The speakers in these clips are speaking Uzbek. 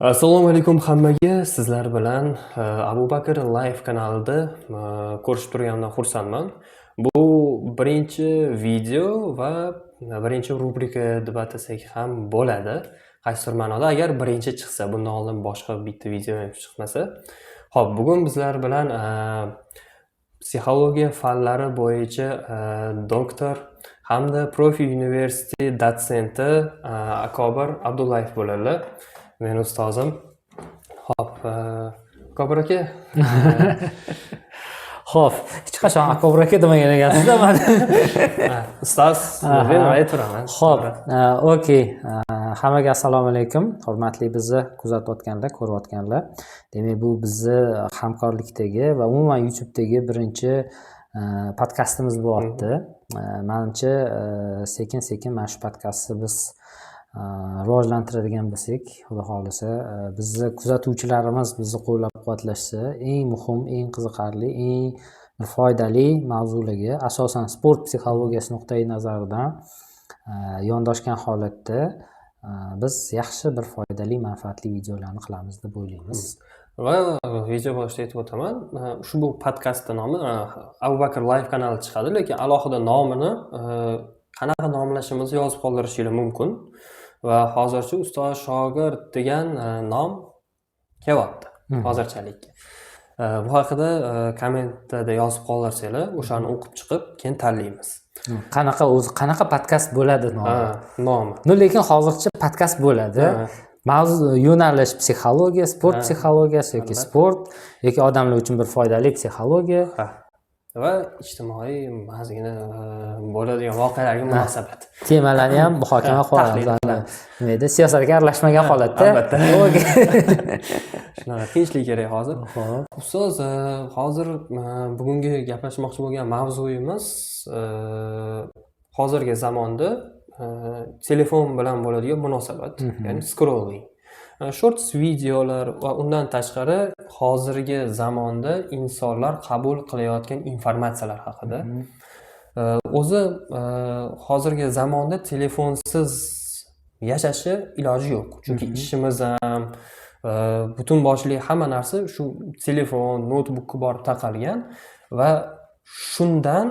Assalomu alaykum hammaga. Sizlar bilan Abu Bakr Live kanalida ko'rishib turganimdan xursandman. Bu birinchi video va birinchi rubrika deb atasak ham bo'ladi. Qaysidir ma'noda, agar birinchi chiqsa, bundan oldin boshqa bitta video ham chiqmasa. Xo'p, bugun bizlar bilan psixologiya fanlari bo'yicha doktor hamda Profi University dotsenti Akobir Abdullayev bo'ladilar. Meni ustozim. Xo'p, Akobir aka. Xo'p, hech qachon Akobir aka demagan ekansizda mani. Ustoz deb aytaveraman. Xo'p, okey. Hammaga assalomu alaykum. Hurmatli bizni kuzatayotganlar, ko'rayotganlar. Demak, bu bizni hamkorlikdagi va umuman YouTube'dagi birinchi podkastimiz bo'lyapti. Manimcha, sekin-sekin mana shu podkastni biz rivojlantiradigan bo'lsak, Xudo xohlasa, bizni kuzatuvchilarimiz bizni qo'llab-quvvatlashsa, eng muhim, eng qiziqarli, eng foydali mavzularga, asosan sport psixologiyasi nuqtai nazaridan yondoshgan holatda biz yaxshi bir foydali, manfaatli videolarni qilamiz deb o'ylaymiz. Va video boshida aytib o'taman, ushbu podkastni nomi Abu Bakr Live kanali chiqadi, lekin alohida nomini qanaqa nomlashimizni yozib qoldirishinglar mumkin. Va hozircha ustoz shogird degan nom kelyapti hozirchalikka. Bu haqida kommentda yozib qoldirsanglar, o'shani o'qib chiqib, keyin tanlaymiz. Qanaqa o'zi, qanaqa podkast bo'ladi nomi? Ha, nomi. Ну, lekin hozircha podkast bo'ladi. Mavzu, yo'nalish psixologiya, sport psixologiyasi yoki sport yoki odamlar uchun bir foydali psixologiya. Ha. Va ijtimoiy ozgina bo'ladigan voqealarga munosabat. Temalarni ham muhokama Tahlil qilamiz. qilamiz. Nima edi, siyosatga aralashmagan holatda. Albatta. Okey. Shunaqa tinchlik kerak hozir. Xo'p. Ustoz, hozir bugungi gaplashmoqchi bo'lgan mavzuyimiz hozirgi zamonda telefon bilan bo'ladigan munosabat, ya'ni scrolling. Shorts videolar va undan tashqari hozirgi zamonda insonlar qabul qilayotgan informatsiyalar haqida. O'zi hozirgi zamonda telefonsiz yashashi iloji yo'q. Chunki ishimiz ham, butun boshli hamma narsa shu telefon, noutbukka borib taqalgan va shundan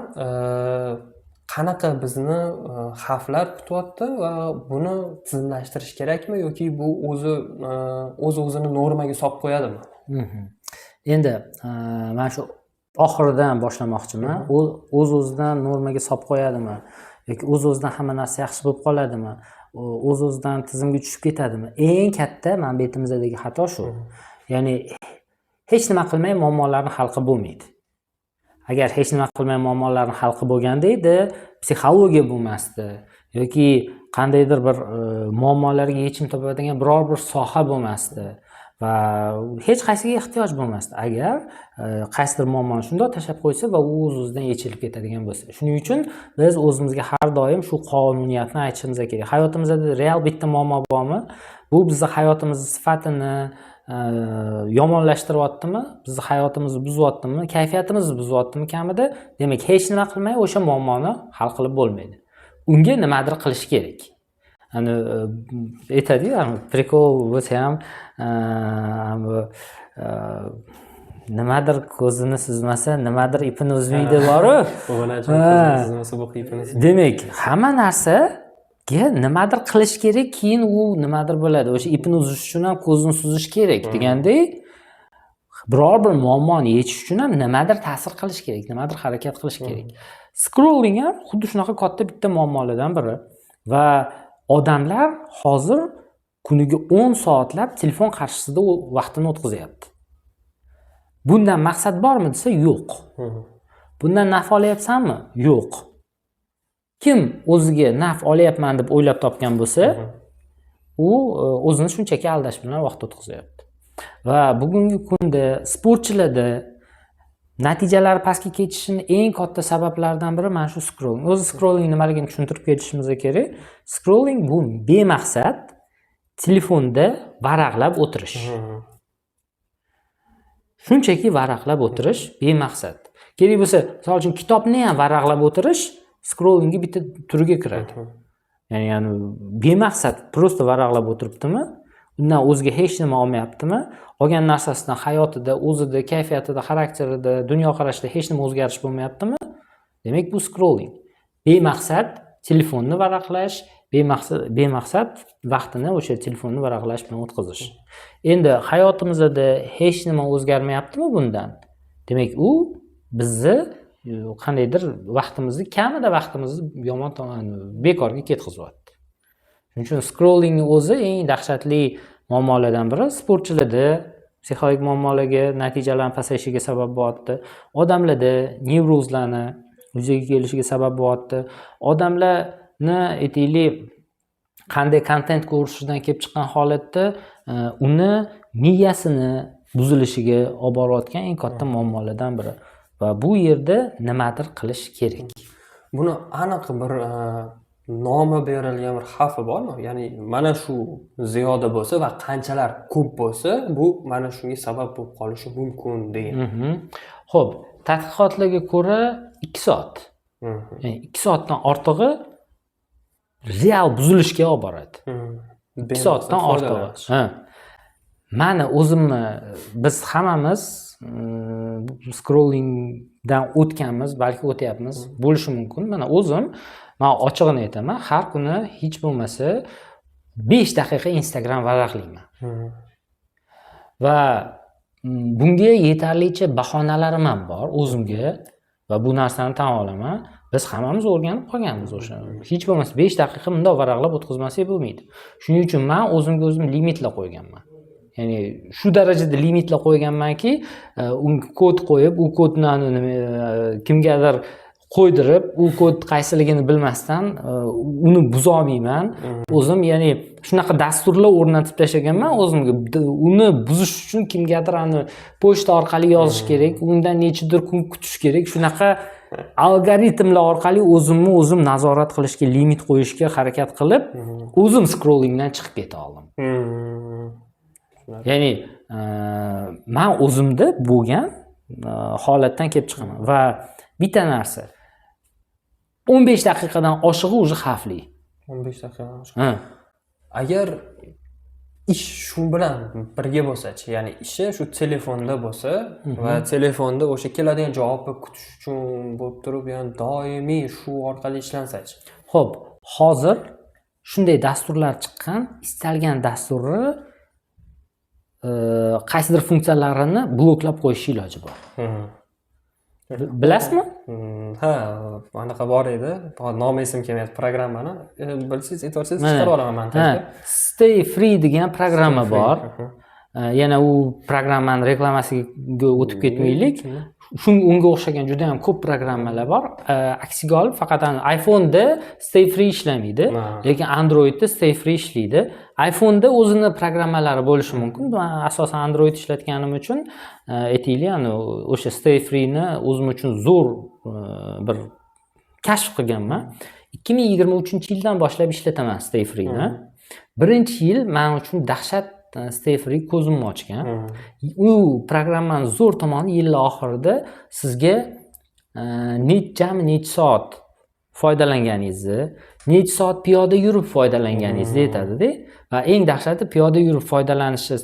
qanaqa bizni xavflar kutyapti va buni tizimlashtirish kerakmi yoki bu o'zi o'z o'zini normaga solib qo'yadimi? Endi mana shu oxiridan boshlamoqchiman. U o'z o'zidan normaga solib qo'yadimi yoki o'z o'zidan hamma narsa yaxshi bo'lib qoladimi? O'z o'zidan tizimga tushib ketadimi? Eng katta mana betimizdagi xato shu. Ya'ni hech nima qilmay muammolarni hal qilib bo'lmaydi. Agar hech nima qilmay muammolarni hal qilib bo'lganda edi, psixologiya bo'lmasdi yoki qandaydir bir muammolarga yechim topadigan biror bir soha bo'lmasdi va hech qaysiga ehtiyoj bo'lmasdi. Agar qaysidir muammoni shundoq tashlab qo'ysa va u o'z o'zidan yechilib ketadigan bo'lsa. Shuning uchun biz o'zimizga har doim shu qonuniyatni aytishimiz kerak. Hayotimizda real bitta muammo bormi? Bu bizni hayotimizni sifatini yomonlashtiryaptimi? Bizni hayotimizni buzyaptimi? Kayfiyatimizni buzyaptimi kamida? Demak, hech nima qilmay o'sha muammoni hal qilib bo'lmaydi. Unga nimadir qilish kerak. Ani aytadiyu, прикол bo'lsa ham, bu nimadir ko'zini suzmasa, nimadir ipini uzmaydi boru. Ko'zini suzmasa, bu ipini. Demak, hamma narsaga nimadir qilish kerak, keyin u nimadir bo'ladi. O'sha ipini uzish uchun ham ko'zini suzish kerak degandek, biror bir muammoni yechish uchun ham nimadir ta'sir qilish kerak, nimadir harakat qilish kerak. Scrolling ham xuddi shunaqa katta bitta muammolardan biri va odamlar hozir kuniga 10 soatlab telefon qarshisida vaqtini o'tkazyapti. Bundan maqsad bormi desa, yo'q. Bundan naf olyapsanmi? Yo'q. Kim o'ziga naf olyapman deb o'ylab topgan bo'lsa, u o'zini shunchaki aldash bilan vaqt o'tkazyapti. Va bugungi kunda sportchilarda natijalari pastga ketishini eng katta sabablaridan biri mana shu scrolling. O'zi scrolling nimaligini tushuntirib ketishimiz kerak. Scrolling bu bemaqsad telefonda varaqlab o'tirish. Shunchaki varaqlab o'tirish bemaqsad. Kerak bo'lsa, misol uchun, kitobni ham varaqlab o'tirish scrollingga bitta turiga kiradi. Ya'ni bemaqsad просто varaqlab o'tiribdimi? Undan o'ziga hech nima olmayaptimi? Olgan narsasidan hayotida, o'zida, kayfiyatida, xarakterida, dunyoqarashida hech nima o'zgarish bo'lmayaptimi? Demak, bu scrolling. Bemaqsad telefonni varaqlash, bemaqsad vaqtini o'sha telefonni varaqlash bilan o'tkazish. Endi hayotimizda hech nima o'zgarmayaptimi bundan? Demak, u bizni qandaydir vaqtimizni, kamida vaqtimizni yomon tomon, bekorga ketkazyapti. Shuning uchun scrollingni o'zi eng dahshatli muammolardan biri. Sportchilarda psixologik muammolarga, natijalarni pasayishiga sabab bo'lyapti. Odamlarda nevrozlarni yuzaga kelishiga sabab bo'lyapti. Odamlarni, aytaylik, qanday kontent ko'rishidan kelib chiqqan holatda uni miyasini buzilishiga olib borayotgan eng katta muammolardan biri va bu yerda nimadir qilish kerak. Buni aniq bir nomi berilgan bir xavfi bormi? Ya'ni mana shu ziyoda bo'lsa va qanchalar ko'p bo'lsa, bu mana shunga sabab bo'lib qolishi mumkin degan. Ho'p, tadqiqotlarga ko'ra, 2 soat. Ya'ni 2 soatdan ortig'i real buzilishga olib boradi. 2 soatdan ortig'i. Ha. Mani o'zimni, biz hammamiz scrollingdan o'tganmiz, balki o'tyapmiz, bo'lishi mumkin. Mana o'zim, man ochig'ini aytaman, har kuni hech bo'lmasa 5 daqiqa Instagram varaqlayman. Va bunga yetarlicha bahonalarim ham bor o'zimga va bu narsani tan olaman. Biz hammamiz o'rganib qolganmiz o'sha. Hech bo'lmasa 5 daqiqa bundoq varaqlab o'tkazmasak bo'lmaydi. Shuning uchun man o'zimga o'zim limitlar qo'yganman. Ya'ni shu darajada limitlar qo'yganmanki, unga kod qo'yib, u kodni nima, kimgadir qo'ydirib, u kod qaysiligini bilmasdan uni buzolmayman. O'zim, ya'ni shunaqa dasturlar o'rnatib tashlaganman o'zimga. Uni buzish uchun kimgadir ani pochta orqali yozish kerak, undan nechadir kun kutish kerak. Shunaqa algoritmlar orqali o'zimni o'zim nazorat qilishga, limit qo'yishga harakat qilib, o'zim scrollingdan chiqib keta oldim. Ya'ni man o'zimda bo'lgan holatdan kelib chiqaman va bitta narsa, 15 daqiqadan oshig'i уже xavfli. 15 daqiqadan oshiq. Ha. Agar ish shu bilan birga bo'lsachi, ya'ni ishi shu telefonda bo'lsa va telefonda o'sha keladigan javobni kutish uchun bo'lib turib, ya'ni doimiy shu orqali ishlansachi. Xo'p, hozir shunday dasturlar chiqqan, istalgan dasturni qaysidir funksiyalarini bloklab qo'yish iloji bor. Bilasizmi? Ha, anaqa bor edi. Hozir nomi esimga kelmayapti programmani. Bilsangiz, aytib Mana. chiqarib olaman Ha, montajda. Stay Free degan programma bor. Yana u programmani reklamasiga o'tib ketmaylik. Unga o'xshagan juda ham ko'p programmalar bor. Aksiga olib, faqat iPhone'da Stay Free ishlamaydi, lekin Androidda Stay Free ishlaydi. iPhone'da o'zini programmalari bo'lishi mumkin. Man asosan Android ishlatganim uchun, aytaylik, o'sha Stay Free'ni o'zim uchun zo'r bir kashf qilganman. 2023-yildan boshlab ishlataman Stay Free'ni. Birinchi yil men uchun dahshat, Stay Free ko'zimni ochgan. U programmani zo'r tomoni, yil oxirida sizga jami necha soat foydalanganingizni, necha soat piyoda yurib foydalanganingizni aytadida va eng dahshati, piyoda yurib foydalanishi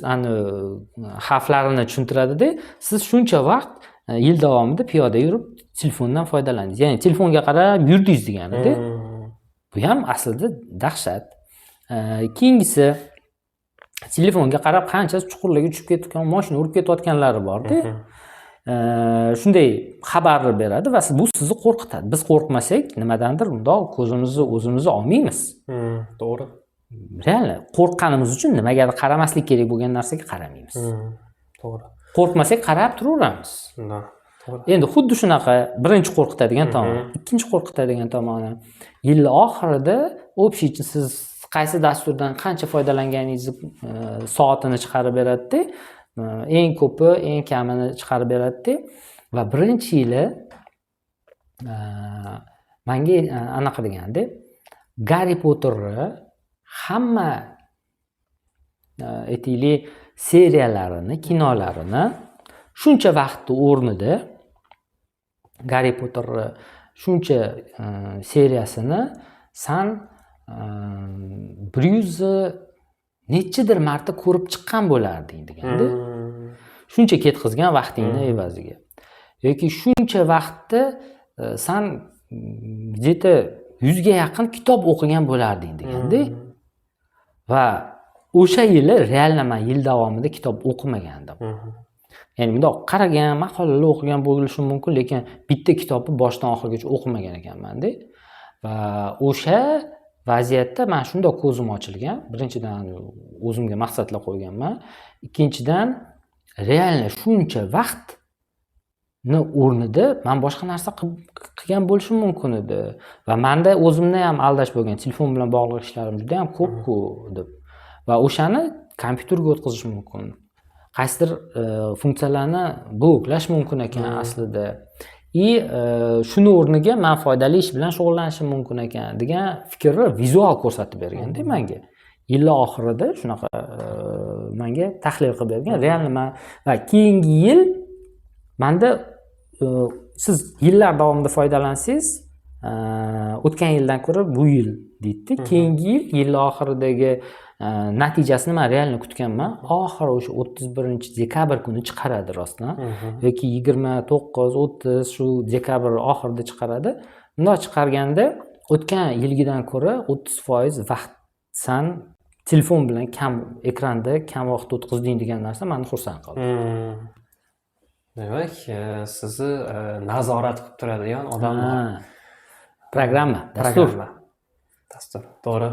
xavflarini tushuntiradida. Siz shuncha vaqt yil davomida piyoda yurib telefondan foydalandingiz, ya'ni telefonga qarab yurdingiz deganida. Bu ham aslida dahshat. Keyingisi, telefonga qarab qanchasi chuqurlarga tushib ketgan, moshina urib ketayotganlari borda. Shunday xabarni beradi va bu sizni qo'rqitadi. Biz qo'rqmasak, nimadandir bundoq ko'zimizni o'zimizni olmaymiz. To'g'ri. Реально qo'rqqanimiz uchun nimagadir qaramaslik kerak bo'lgan narsaga qaramaymiz. To'g'ri. Qo'rqmasak, qarab turaveramiz. Да, to'g'ri. Endi xuddi shunaqa birinchi qo'rqitadigan tomoni. Ikkinchi qo'rqitadigan tomoni, yil oxirida общий siz qaysi dasturdan qancha foydalanganingizni soatini chiqarib beradida, eng ko'pi, eng kamini chiqarib beradida va birinchi yili manga anaqa deganda, Garri Potterni hamma aytaylik, seriyalarini, kinolarini shuncha vaqtni o'rnida, Garri Potterni shuncha seriyasini san 100 Nechidir marta ko'rib chiqqan bo'larding deganda. Shuncha ketkazgan vaqtingni evaziga. Yoki shuncha vaqtda san где-то 100 ga yaqin kitob o'qigan bo'larding deganda. Va o'sha yili реально man yil davomida kitob o'qimagandim. Ya'ni bundoq qaragan, maqolalar o'qigan bo'lishim mumkin, lekin bitta kitobni boshdan oxirigacha o'qimagan ekanman-da. Va o'sha vaziyatda man shundoq ko'zim ochilgan. Birinchidan, o'zimga maqsadlar qo'yganman. Ikkinchidan, реально shuncha vaqtni o'rnida man boshqa narsa qilgan bo'lishim mumkin edi. Va manda o'zimni ham aldash bo'lgan, telefon bilan bog'liq ishlarim juda ham ko'p-ku deb. Va o'shani kompyuterga o'tkazish mumkin. Qaysidir funksiyalarni bloklash mumkin ekan aslida. И shuni o'rniga man foydali ish bilan shug'ullanishim mumkin ekan degan fikrni vizual ko'rsatib berganda menga. Yillar oxirida shunaqa menga tahlil qilib bergan. Реально man va keyingi yil manda siz yillar davomida foydalansangiz, o'tgan yildan ko'ra bu yil deydida. Keyingi yil, yil oxiridagi natijasini man реально kutganman. Oxiri o'sha 31-dekabr kuni chiqaradi rostdan. Yoki 29, 30, shu dekabr oxirida chiqaradi. Bundoq chiqarganda o'tgan yilgidan ko'ra 30% vaqt san telefon bilan kam, ekranda kam vaqt o'tkazding degan narsa meni xursand qildi. Demak, sizni nazorat qilib turadigan odam bor. Ha. Programma, dastur. Programma. Dastur, to'g'ri.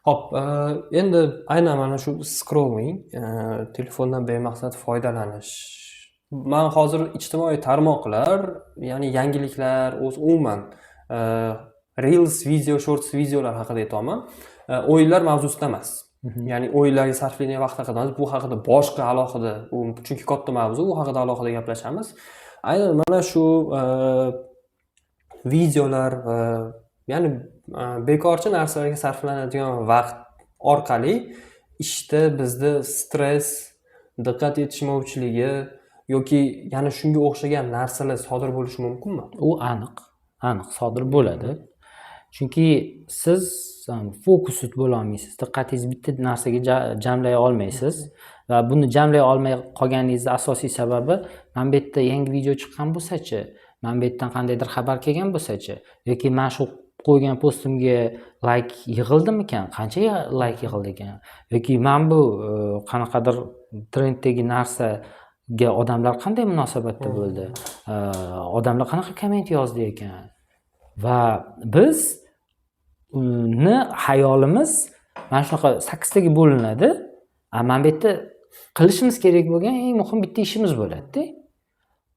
Xo'p, endi aynan mana shu scrolling, telefondan bemaqsad foydalanish. Man hozir ijtimoiy tarmoqlar, ya'ni yangiliklar, o'zi umuman reels video, shorts videolar haqida aytyapman. O'yinlar mavzusida emas. Ya'ni o'yinlarga sarflangan vaqt haqida emas, bu haqida boshqa alohida, u chunki katta mavzu, u haqida alohida gaplashamiz. Aynan mana shu videolar va ya'ni bekorchi narsalarga sarflanadigan vaqt orqali ishda bizda stress, diqqat yetishmovchiligi yoki yana shunga o'xshagan narsalar sodir bo'lishi mumkinmi? U aniq, aniq sodir bo'ladi. Chunki siz fokusda bo'lolmaysiz, diqqatingizni bitta narsaga jamlay olmaysiz va buni jamlay olmay qolganingizni asosiy sababi, mana bu yerda yangi video chiqqan bo'lsachi, mana bu yerdan qandaydir xabar kelgan bo'lsachi yoki man shu qo'ygan postimga layk yig'ildimikan, qancha layk yig'ildi ekan yoki mana bu qanaqadir trenddagi narsaga odamlar qanday munosabatda bo'ldi, odamlar qanaqa komment yozdi ekan. Va biz uni xayolimiz mana shunaqa sakkiztaga bo'linadi, a mana bu yerda qilishimiz kerak bo'lgan eng muhim bitta ishimiz bo'ladida.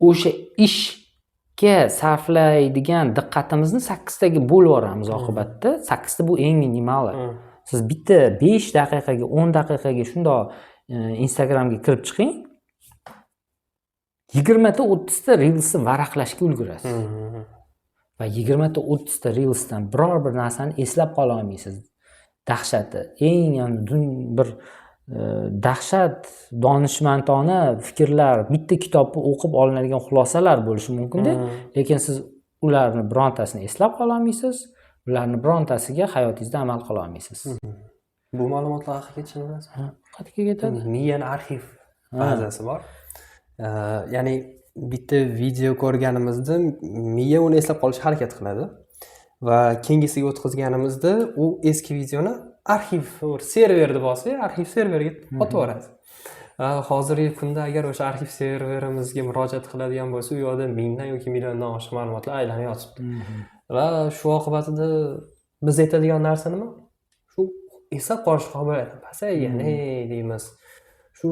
O'sha ishga sarflaydigan diqqatimizni sakkiztaga bo'lib yuboramiz oqibatda. Sakkizta bu eng minimali. Siz bitta 5 daqiqaga, 10 daqiqaga shundoq Instagramga kirib chiqing, 20 ta, 30 ta reelsni varaqlashga ulgurasiz va 20 ta, 30 ta reelsdan biror bir narsani eslab qola olmaysiz. Dahshati, eng bir dahshat donishmandona fikrlar, bitta kitobni o'qib olinadigan xulosalar bo'lishi mumkinda, lekin siz ularni birontasini eslab qololmaysiz, ularni birontasiga hayotingizda amal qila olmaysiz. Bu ma'lumotlar qayerga ketishini bilasizmi? Qayerga ketadi? Miyani arxiv bazasi bor. Ya'ni bitta video ko'rganimizda miya uni eslab qolishga harakat qiladi va keyingisiga o'tkazganimizda u eski videoni arxiv server deb olsak, arxiv serverga otib yuboradi. Hozirgi kunda agar o'sha arxiv serverimizga murojaat qiladigan bo'lsa, u yoqda mingdan yoki milliondan oshiq ma'lumotlar aylanib yotibdi. Va shu oqibatida biz aytadigan narsa nima? Shu eslab qolish qobiliyati pasaygan, ey deymiz. Shu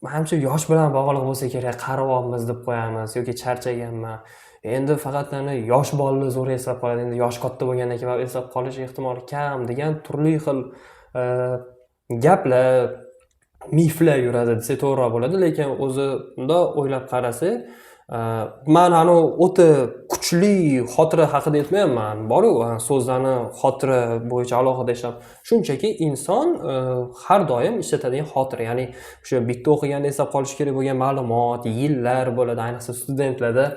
manimcha yosh bilan bog'liq bo'lsa kerak, qariyapmiz deb qo'yamiz yoki charchaganman. Endi faqat ana yosh bolalar zo'r eslab qoladi, endi yoshi katta bo'lgandan keyin baribir eslab qolish ehtimoli kam degan turli xil gaplar, miflar yuradi desak to'g'riroq bo'ladi. Lekin o'zi bundoq o'ylab qarasak, man anavi o'ta kuchli xotira haqida aytmayapman. Boru so'zlarni xotira bo'yicha alohida ishlab, shunchaki inson har doim ishlatadigan xotira, ya'ni o'sha bitta o'qiganda eslab qolish kerak bo'lgan ma'lumot yillar bo'ladi, ayniqsa studentlarda.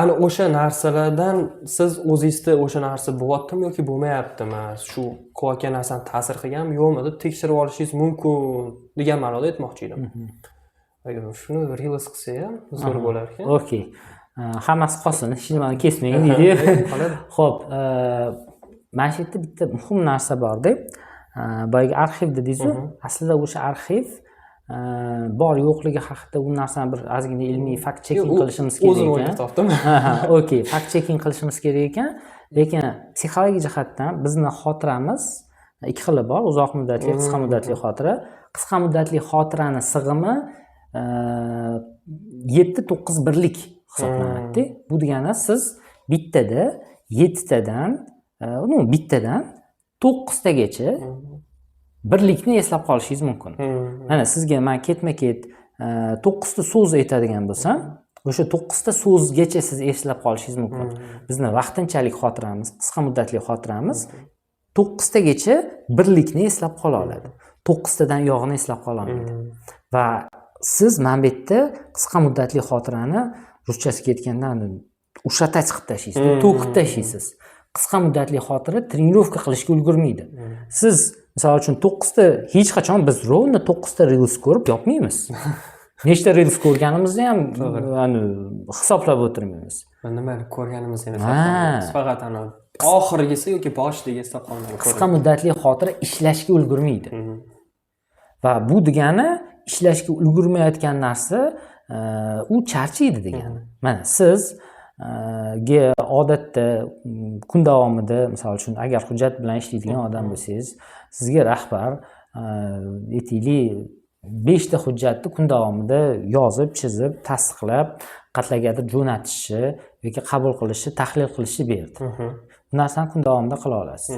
Ana o'sha narsalardan siz o'zingizda o'sha narsa bo'lyaptimi yoki bo'lmayaptimi, shu qilayotgan narsani ta'sir qilganmi yo'qmi deb tekshirib olishingiz mumkin degan ma'noda aytmoqchi edim. Agar shuni reels qilsa ham zo'r bo'lar ekan. Okey, hammasi qolsin, hech nimani kesmang deydi. Qoladi. Ho'p, mana shu yerda bitta muhim narsa borda. Boyagi arxiv dedingizu, aslida o'sha arxiv bor yo'qligi haqida u narsani bir ozgina ilmiy fact checking qilishimiz kerak O'zim ekan. o'ylab topdim. Ha, okey, fact checking qilishimiz kerak ekan, lekin psixologik jihatdan bizni xotiramiz ikki xili bor: uzoq muddatli, qisqa muddatli xotira. Qisqa muddatli xotirani sig'imi 7, 9 birlik hisoblanadida. Bu degani siz bittada yettitadan, ну, bittadan to'qqiztagacha birlikni eslab qolishingiz mumkin. Mana sizga man ketma ket to'qqizta so'z aytadigan bo'lsam, o'sha to'qqizta so'zgacha siz eslab qolishingiz mumkin. Bizni vaqtinchalik xotiramiz, qisqa muddatli xotiramiz to'qqiztagacha birlikni eslab qola oladi, to'qqiztadan uyog'ini eslab qola olmaydi. Va siz mana bu yerda qisqa muddatli xotirani, ruschasiga aytganda, ушатать qilib tashlaysiz, to'kib tashlaysiz. Qisqa muddatli xotira тренировка qilishga ulgurmaydi. Siz misol uchun to'qqizta, hech qachon biz ровно to'qqizta reels ko'rib yopmaymiz. Nechta reels ko'rganimizni ham ani hisoblab o'tirmaymiz. Nimani ko'rganimizni ham Ha. eslab qolmaymiz, faqat ana oxirgisi yoki boshidagi eslab qolmaydi. Qisqa muddatli xotira ishlashga ulgurmaydi va bu degani ishlashga ulgurmayotgan narsa u charchaydi degani. Mana siz ga odatda kun davomida, misol uchun, agar hujjat bilan ishlaydigan odam bo'lsangiz, sizga rahbar, aytaylik, beshta hujjatni kun davomida yozib, chizib, tasdiqlab, qayerlargadir jo'natishni yoki qabul qilishni, tahlil qilishni berdi. Bu narsani kun davomida qila olasiz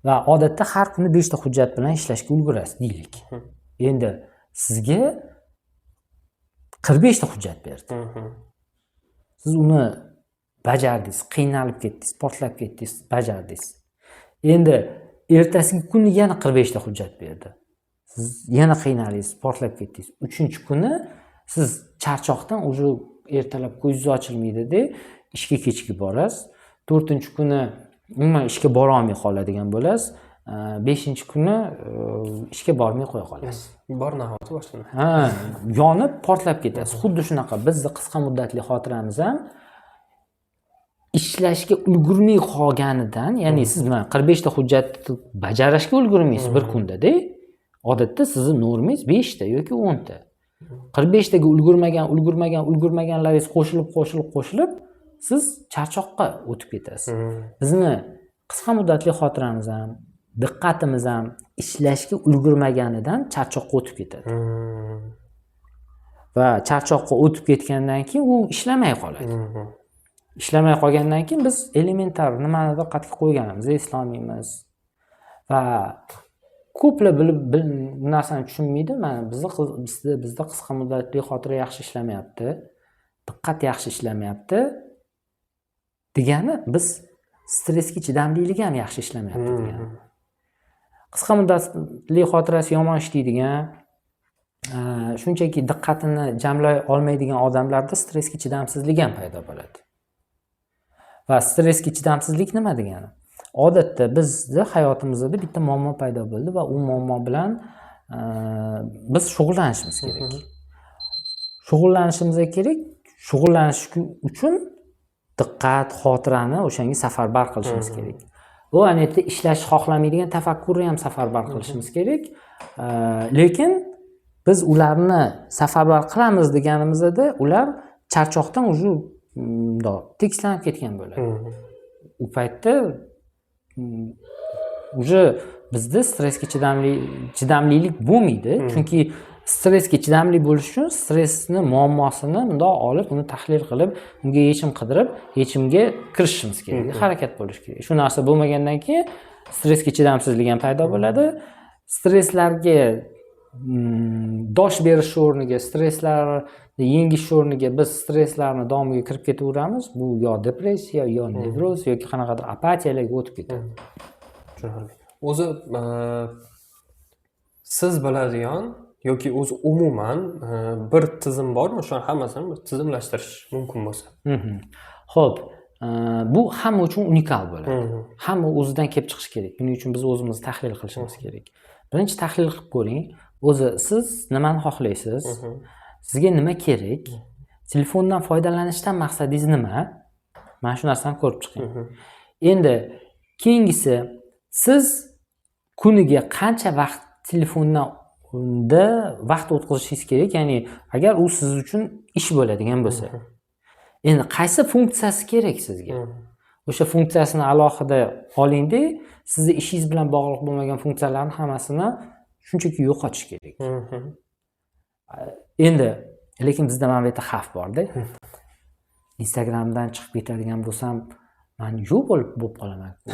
va odatda har kuni beshta hujjat bilan ishlashga ulgurasiz deylik. Endi sizga 45 ta hujjat berdi. Siz uni bajardingiz, qiynalib ketdingiz, portlab ketdingiz, bajardingiz. Endi ertasiga kuni yana 45 ta hujjat berdi, siz yana qiynaldingiz, portlab ketdingiz. Uchinchi kuni siz charchoqdan уже ertalab ko'zingiz ochilmaydida, ishga kechikib borasiz. To'rtinchi kuni umuman ishga borolmay qoladigan bo'lasiz. Beshinchi kuni ishga bormay qo'ya qolasiz. Bor nahoti boshlanadi. Ha, yonib, portlab ketasiz. Xuddi shunaqa bizni qisqa muddatli xotiramiz ham ishlashga ulgurmay qolganidan, ya'ni siz mana 45 ta hujjatni bajarishga ulgurmaysiz bir kundada. Odatda sizni normangiz beshta yoki 10 ta. 45 taga ulgurmagan, ulgurmagan, ulgurmaganlaringiz qo'shilib, qo'shilib, qo'shilib, siz charchoqqa o'tib ketasiz. Bizni qisqa muddatli xotiramiz ham, diqqatimiz ham ishlashga ulgurmaganidan charchoqqa o'tib ketadi va charchoqqa o'tib ketgandan keyin u ishlamay qoladi. Ishlamay qolgandan keyin biz elementar nimanidir qayerga qo'yganimizni eslolmaymiz va ko'plar bilib bu narsani tushunmaydi. Mana bizni bizda qisqa muddatli xotira yaxshi ishlamayapti, diqqat yaxshi ishlamayapti degani biz stressga chidamlilik ham yaxshi ishlamayapti degani. Qisqa muddatli xotirasi yomon ishlaydigan, shunchaki diqqatini jamlay olmaydigan odamlarda stressga chidamsizlik ham paydo bo'ladi. Va stressga chidamsizlik nima degani? Odatda bizni hayotimizda bitta muammo paydo bo'ldi va u muammo bilan biz shug'ullanishimiz kerak. Shug'ullanishimiz kerak. Shug'ullanish uchun diqqat, xotirani o'shanga safarbar qilishimiz kerak. Bu ana yerda ishlashni xohlamaydigan tafakkurni ham safarbar qilishimiz kerak. Lekin biz ularni safarbar qilamiz deganimizda ular charchoqdan уже mundoq tekislanib ketgan bo'ladi. U paytda уже bizda stressga chidamlilik bo'lmaydi. Chunki stressga chidamli bo'lish uchun stressni muammosini mundoq olib, uni tahlil qilib, unga yechim qidirib, yechimga kirishishimiz kerak, harakat bo'lishi kerak. Shu narsa bo'lmagandan keyin stressga chidamsizlik ham paydo bo'ladi. Stresslarga dosh berish o'rniga, stresslarni yengish o'rniga biz stresslarni domiga kirib ketaveramiz. Bu yo depressiya, yo nevroz yoki qanaqadir apatiyalarga o'tib ketadi. Tushunarli. O'zi siz biladigan Yoki o'zi umuman bir tizim bormi, o'shani hammasini bir tizimlashtirish mumkin bo'lsa? Ho'p, bu hamma uchun unikal bo'ladi. Hamma o'zidan kelib chiqishi kerak. Buning uchun biz o'zimizni tahlil qilishimiz kerak. Birinchi tahlil qilib ko'ring, o'zi siz nimani xohlaysiz, sizga nima kerak, telefondan foydalanishdan maqsadingiz nima, mana shu narsani ko'rib chiqing. Endi keyingisi, siz kuniga qancha vaqt telefondan unda vaqt o'tkazishingiz kerak, ya'ni agar u siz uchun ish bo'ladigan bo'lsa. Endi qaysi funksiyasi kerak sizga, o'sha funksiyasini alohida olingda, sizni ishingiz bilan bog'liq bo'lmagan funksiyalarni hammasini shunchaki yo'qotish kerak. Endi lekin bizda mana bu yerda xavf borda. Instagramdan chiqib ketadigan bo'lsam, man yo'q bo'lib qolaman-ku,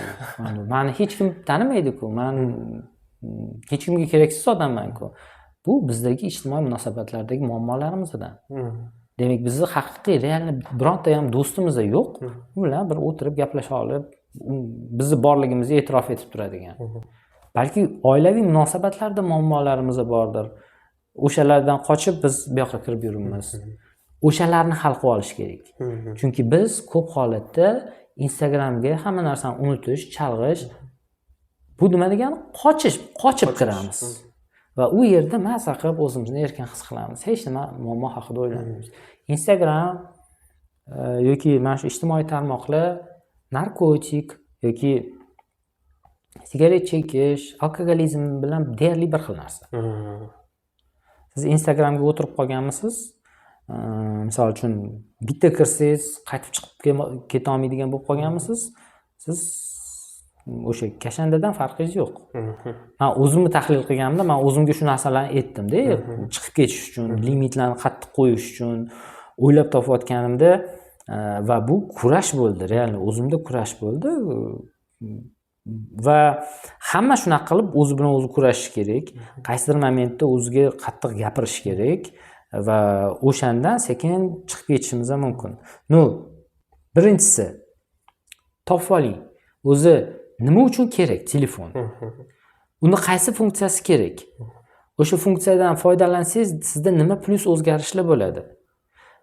mani hech kim tanimaydi-ku, man hech kimga keraksiz odamman-ku. Bu bizdagi ijtimoiy munosabatlardagi muammolarimizdan. Demak, bizni haqiqiy, реальный bironta ham do'stimiz yo'q, u bilan bir o'tirib gaplasha olib, bizni borligimizni e'tirof etib turadigan. Balki oilaviy munosabatlarda muammolarimiz bordir, o'shalardan qochib biz bu yoqqa kirib yuribmiz. O'shalarni hal qilib olish kerak, chunki biz ko'p holatda Instagramga hamma narsani unutish, chalg'ish, bu nima degani, qochish, qochib kiramiz va u yerda maza qilib o'zimizni erkin his qilamiz, hech nima muammo haqida o'ylamaymiz. Instagram yoki mana shu ijtimoiy tarmoqlar narkotik yoki sigaret chekish, alkogolizm bilan deyarli bir xil narsa. Siz Instagramga o'tirib qolganmisiz, misol uchun, bitta kirsangiz qaytib chiqib ketolmaydigan bo'lib qolganmisiz, siz o'sha kashandadan farqingiz yo'q. Man o'zimni tahlil qilganimda, man o'zimga shu narsalarni aytdimda, chiqib ketish uchun limitlarni qattiq qo'yish uchun o'ylab topayotganimda, va bu kurash bo'ldi, реально o'zimda kurash bo'ldi. Va hamma shunaqa qilib o'zi bilan o'zi kurashishi kerak, qaysidir momentda o'ziga qattiq gapirish kerak va o'shandan sekin chiqib ketishimiz ham mumkin. Ну, birinchisi, topib oling, o'zi nima uchun kerak telefon, uni qaysi funksiyasi kerak, o'sha funksiyadan foydalansangiz sizda nima plyus o'zgarishlar bo'ladi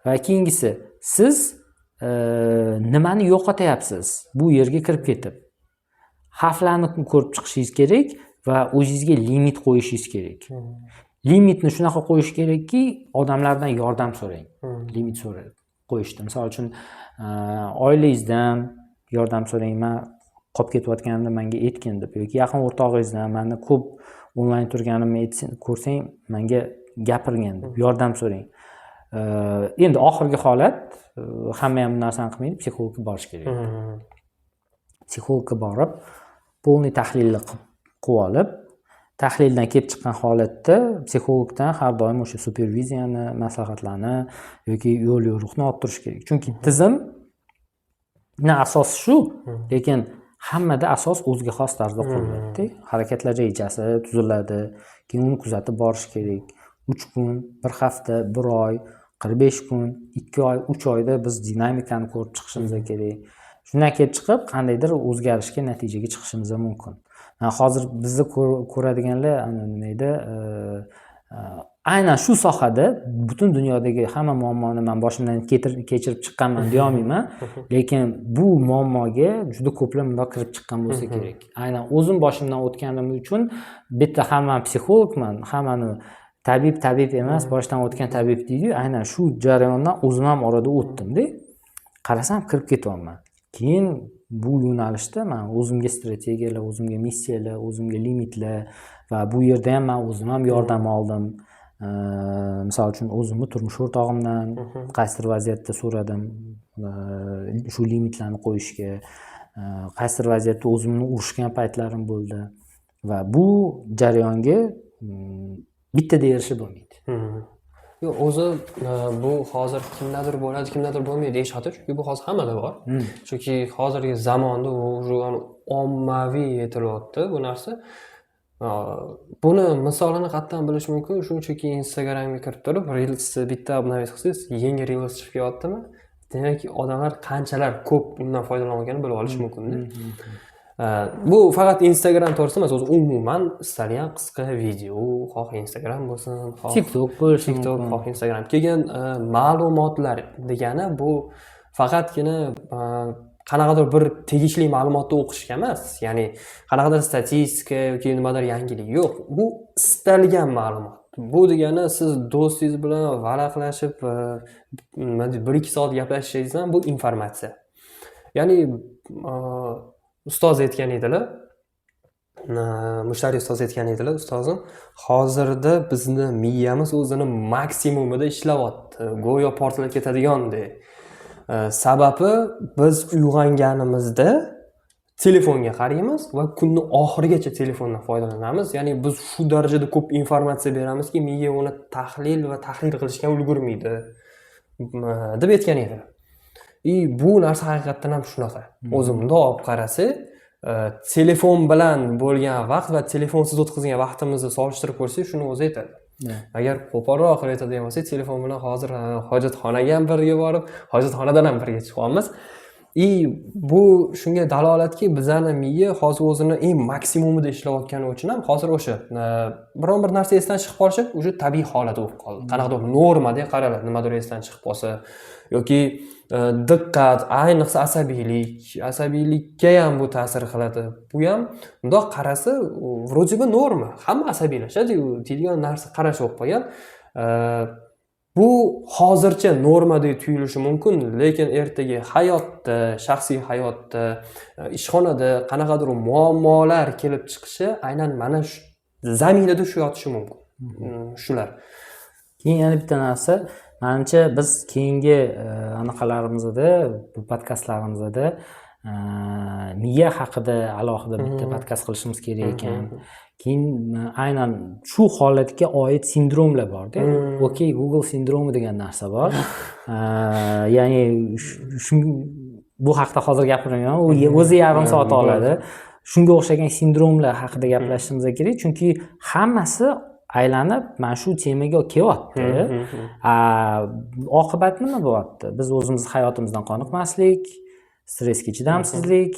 va keyingisi, siz nimani yo'qotyapsiz bu yerga kirib ketib, xavflarni ko'rib chiqishingiz kerak va o'zingizga limit qo'yishingiz kerak. Limitni shunaqa qo'yish kerakki, odamlardan yordam so'rang. Limit so'rang qo'yishdi, misol uchun, oilangizdan yordam so'rang, man qolib ketayotganimda manga aytgin deb, yoki yaqin o'rtog'ingizdan, mani ko'p onlayn turganimni ko'rsang, manga gapirgin deb yordam so'rang. Endi oxirgi holat, hamma ham bu narsani qilmaydi, psixologga borish kerak. Psixologga borib, полный tahlilni qilib olib, tahlildan kelib chiqqan holatda psixologdan har doim o'sha superviziyani, maslahatlarni yoki yo'l yo'riqni olib turish kerak, chunki tizimni asosi shu, lekin hammada asos o'ziga xos tarzda quriladida. Harakatlar rejasi tuziladi, keyin uni kuzatib borish kerak. 3 kun, bir hafta, bir oy, 45 kun, 2 oy, 3 oyda biz dinamikani ko'rib chiqishimiz kerak. Shundan kelib chiqib qandaydir o'zgarishga, natijaga chiqishimiz mumkin. Hozir bizni ko'radiganlar, nima edi, aynan shu sohada butun dunyodagi hamma muammoni man boshimdan kechirib chiqqanman deyolmayman, lekin bu muammoga juda ko'plar bundoq kirib chiqqan bo'lsa kerak. Aynan o'zim boshimdan o'tganim uchun bitta ham man psixologman, hammani tabib tabib emas, boshdan o'tgan tabib deydiyu, aynan shu jarayondan o'zim ham orada o'tdimda, qarasam, kirib ketyapman. Keyin bu yo'nalishda man o'zimga strategiyalar, o'zimga missiyalar, o'zimga limitlar va bu yerda ham man o'zim ham yordam oldim. Misol uchun, o'zimni turmush o'rtog'imdan qaysidir vaziyatda so'radim shu limitlarni qo'yishga, qaysidir vaziyatda o'zimni urishgan paytlarim bo'ldi va bu jarayonga bittada erishib bo'lmaydi. Yo'q, o'zi bu hozir kimdadir bo'ladi, kimdadir bo'lmaydi deyish xato, chunki bu hozir hammada bor. Chunki hozirgi zamonda u уже ommaviy aytilyapti bu narsa. Buni misolini qayerdan bilish mumkin? Shunchaki Instagramga kirib turib, reelsni bitta обновить qilsangiz, yangi reels chiqib kelyaptimi, demak, odamlar qanchalar ko'p undan foydalanayotganini bilib olish mumkinda. Bu faqat Instagram to'g'risida emas, o'zi umuman istalgan qisqa video, xoh Instagram bo'lsin, xoh TikTok bo'lishi TikTok, mumkin. xoh Instagram. Keyin ma'lumotlar degani bu faqatgina qanaqadir bir tegishli ma'lumotni o'qishga emas, ya'ni qanaqadir statistika yoki nimadir yangilik yo'q. Bu istalgan ma'lumot. Bu degani siz do'stingiz bilan varaqlashib, nima deydi, 1-2 soat gaplashishingiz ham bu informatsiya. Ya'ni ustoz aytgan edilar, Mushtariy ustoz aytgan edilar, ustozim, hozirda bizni miyamiz o'zini maksimumida ishlayapti, go'yo portlab ketadigandek. Sababi biz uyg'onganimizda telefonga qaraymiz va kunni oxirigacha telefondan foydalanamiz. Ya'ni biz shu darajada ko'p informatsiya beramizki, miya uni tahlil va tahrir qilishga ulgurmaydi, deb aytgan edilar. И bu narsa haqiqatdan ham shunaqa. O'zi bundoq olib qarasak, telefon bilan bo'lgan vaqt va telefonsiz o'tkazgan vaqtimizni solishtirib ko'rsak, shuni o'zi aytadi. Agar qo'polroq qilib aytadigan bo'lsak, telefon bilan hozir hojatxonaga ham birga borib, hojatxonadan ham birga chiqyapmiz. И bu shunga dalolatki, bizani miya hozir o'zini eng maksimumida ishlayotgani uchun ham hozir o'sha biron bir narsa esdan chiqib qolishi уже tabiiy holat bo'lib qoldi. Qanaqadir normadek qaraladi, nimadir esdan chiqib qolsa yoki diqqat, ayniqsa asabiylik, asabiylikka ham bu ta'sir qiladi. Bu ham bundoq qarasa, вроде бы norma. Hamma asabiylashadi, deydigan narsa qarash bo'lib qolgan. Bu hozircha normadek tuyulishi mumkin, lekin ertaga hayotda, shaxsiy hayotda, ishxonada qanaqadir muammolar kelib chiqishi aynan mana shu zaminida shu yotishi mumkin. Shular. Keyin yana bitta narsa, manimcha biz keyingi anaqalarimizda, bu podkastlarimizda miya haqida alohida bitta podkast qilishimiz kerak ekan. Keyin aynan shu holatga oid sindromlar borda. "OK Google sindromi" degan narsa bor. Ya'ni bu haqida hozir gapirmayman, u o'zi yarim soat oladi. Shunga o'xshagan sindromlar haqida gaplashishimiz kerak, chunki hammasi aylanib mana shu temaga kelyapti. Oqibat nima bo'lyapti? Biz o'zimiz hayotimizdan qoniqmaslik, stressga chidamsizlik,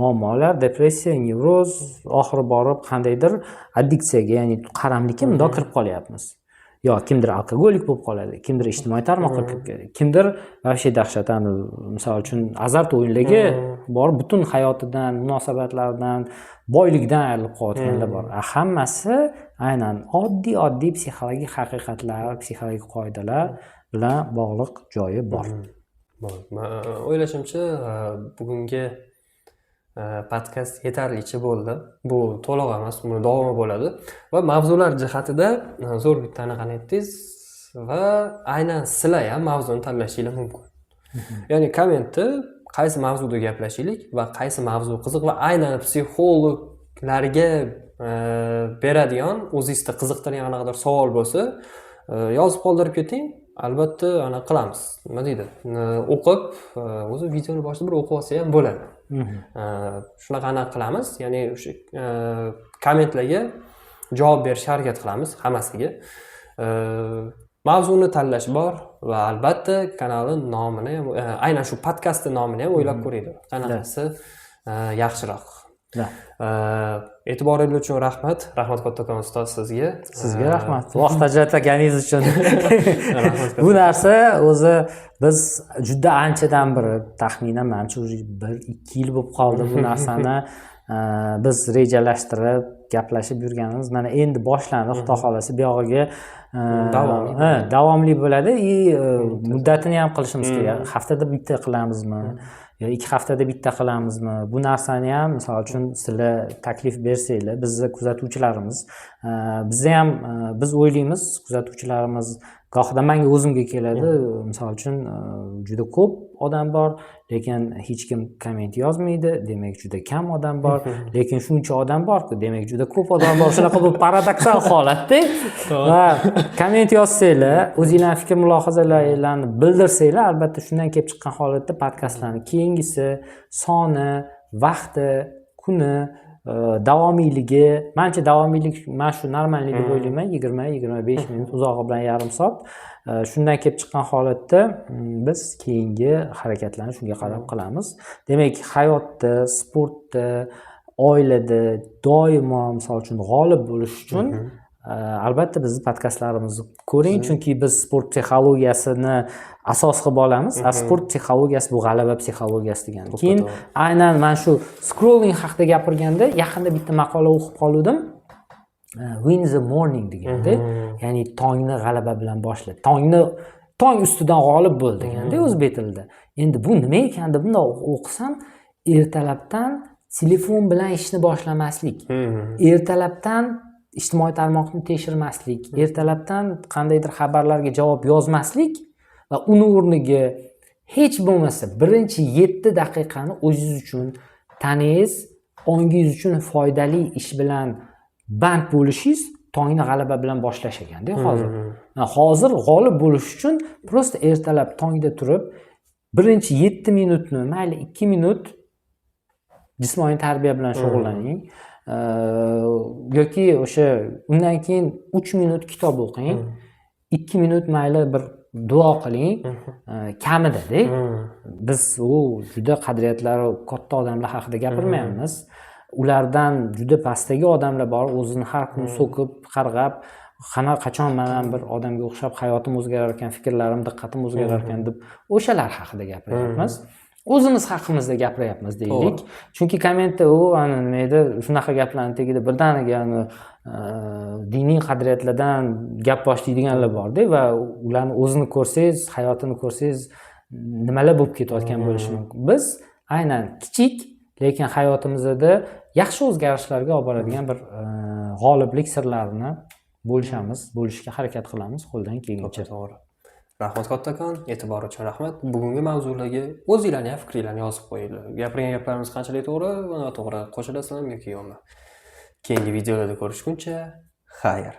muammolar, depressiya, nevroz, oxiri borib qandaydir addiksiyaga, ya'ni qaramlikka mundoq kirib qolyapmiz. Yo kimdir alkogolik bo'lib qoladi, kimdir ijtimoiy tarmoqqa kirib ketadi, kimdir вообще dahshat, misol uchun, azart o'yinlarga borib butun hayotidan, munosabatlardan, boylikdan ayrilib qolayotganlar bor. Hammasi aynan oddiy oddiy psixologik haqiqatlar, psixologik qoidalar bilan bog'liq joyi bor. O'ylashimcha, bugungi podkast yetarlicha bo'ldi. Bu to'liq emas, buni davomi bo'ladi. Va mavzular jihatida zo'r bitta anaqani aytdingiz va aynan sizlar ham mavzuni tanlashinglar mumkin. Ya'ni kommentda qaysi mavzuda gaplashaylik va qaysi mavzu qiziq va aynan psixologlarga beradigan, o'zingizda qiziqtirgan qanaqadir savol bo'lsa, yozib qoldirib keting. Albatta anaqa qilamiz. Nima deydi? O'qib, o'zi videoni boshida bir o'qib olsa ham bo'ladi. Shunaqa anaqa qilamiz. Ya'ni o'sha kommentlarga javob berishga harakat qilamiz hammasiga. Mavzuni tanlash bor va albatta kanalni nomini ham, aynan shu podkastni nomini ham o'ylab ko'ringlar. Qanaqasi yaxshiroq. E'tiboringiz uchun rahmat. Rahmat kattakon ustoz sizga. Sizga rahmat. Vaqt ajratganingiz uchun. Rahmat. Bu narsa o'zi biz juda anchadan beri, taxminan manimcha уже 1-2 yil bo'lib qoldi bu narsani biz rejalashtirib gaplashib yurganimiz mana endi boshlandi. Xudo xohlasa, buyog'iga Davomli. Ha, davomli bo'ladi и muddatini ham qilishimiz kerak. Haftada bitta qilamizmi yo 2 haftada bitta qilamizmi, bu narsani ham misol uchun sizlar taklif bersanglar, bizni kuzatuvchilarimiz, bizni ham biz o'ylaymiz, kuzatuvchilarimiz gohida manga o'zimga keladi, misol uchun, juda ko'p odam bor, lekin hech kim komment yozmaydi, demak juda kam odam bor, lekin shuncha odam borku, demak juda ko'p odam bor. Shunaqa bir paradoksal holatda. Va komment yozsanglar, o'zinglarni fikr mulohazalaringlarni bildirsanglar, albatta shundan kelib chiqqan holatda podkastlarni keyingisi soni, vaqti, kuni, davomiyligi, manimcha davomiylik mana shu нормальный deb o'ylayman, 20-25 minut, uzog'i bilan yarim soat. Shundan kelib chiqqan holatda biz keyingi harakatlarni shunga qarab qilamiz. Demak, hayotda, sportda Oilada doimo, misol uchun, g'olib bo'lish uchun albatta bizni podkastlarimizni ko'ring, chunki biz sport psixologiyasini asos qilib olamiz. A sport psixologiyasi bu g'alaba psixologiyasi degani. Keyin aynan mana shu scrolling haqida gapirganda, yaqinda bitta maqola o'qib qoluvdim, "Win the morning" deganda, ya'ni tongni g'alaba bilan boshla, tongni, tong ustidan g'olib bo'l deganda o'zbek tilida. Endi bu nima ekan deb bundoq o'qisam, ertalabdan telefon bilan ishni boshlamaslik, ertalabdan ijtimoiy tarmoqni tekshirmaslik, ertalabdan qandaydir xabarlarga javob yozmaslik va uni o'rniga hech bo'lmasa birinchi 7 daqiqani o'zingiz uchun, tanangiz, ongingiz uchun foydali ish bilan band bo'lishingiz tongni g'alaba bilan boshlash ekanda. Hozir, hozir g'olib bo'lish uchun просто ertalab tongda turib birinchi 7 minutni, mayli, 2 minut jismoniy tarbiya bilan shug'ullaning yoki o'sha undan keyin 3 minut kitob o'qing, 2 minut, mayli, bir duo qiling kamidada. Biz u juda qadriyatlari katta odamlar haqida gapirmayapmiz, ulardan juda pastdagi odamlar bor, o'zini har kuni so'kib, qarg'ab, qana, qachon man ham bir odamga o'xshab hayotim o'zgarar ekan, fikrlarim, diqqatim o'zgarar ekan deb, o'shalar haqida gapiryapmiz, o'zimiz haqimizda gapiryapmiz deylik. Chunki kommentda u ani nima edi, shunaqa gaplarni tagida birdaniga ani diniy qadriyatlardan gap boshlaydiganlar borda va ularni o'zini ko'rsangiz, hayotini ko'rsangiz, nimalar bo'lib ketayotgan bo'lishi mumkin. Biz aynan kichik, lekin hayotimizda yaxshi o'zgarishlarga olib boradigan bir g'oliblik sirlarini bo'lishamiz, bo'lishga harakat qilamiz qo'ldan kelguncha. To'g'ri. Rahmat kattakon, e'tibor uchun rahmat. Bugungi mavzularga o'zinglarni ham fikringlarni yozib qo'yinglar. Gapirgan gaplarimiz qanchalik to'g'ri va noto'g'ri, qo'shilasizlarmi yoki yo'qmi? Keyingi videolarda ko'rishguncha, xayr.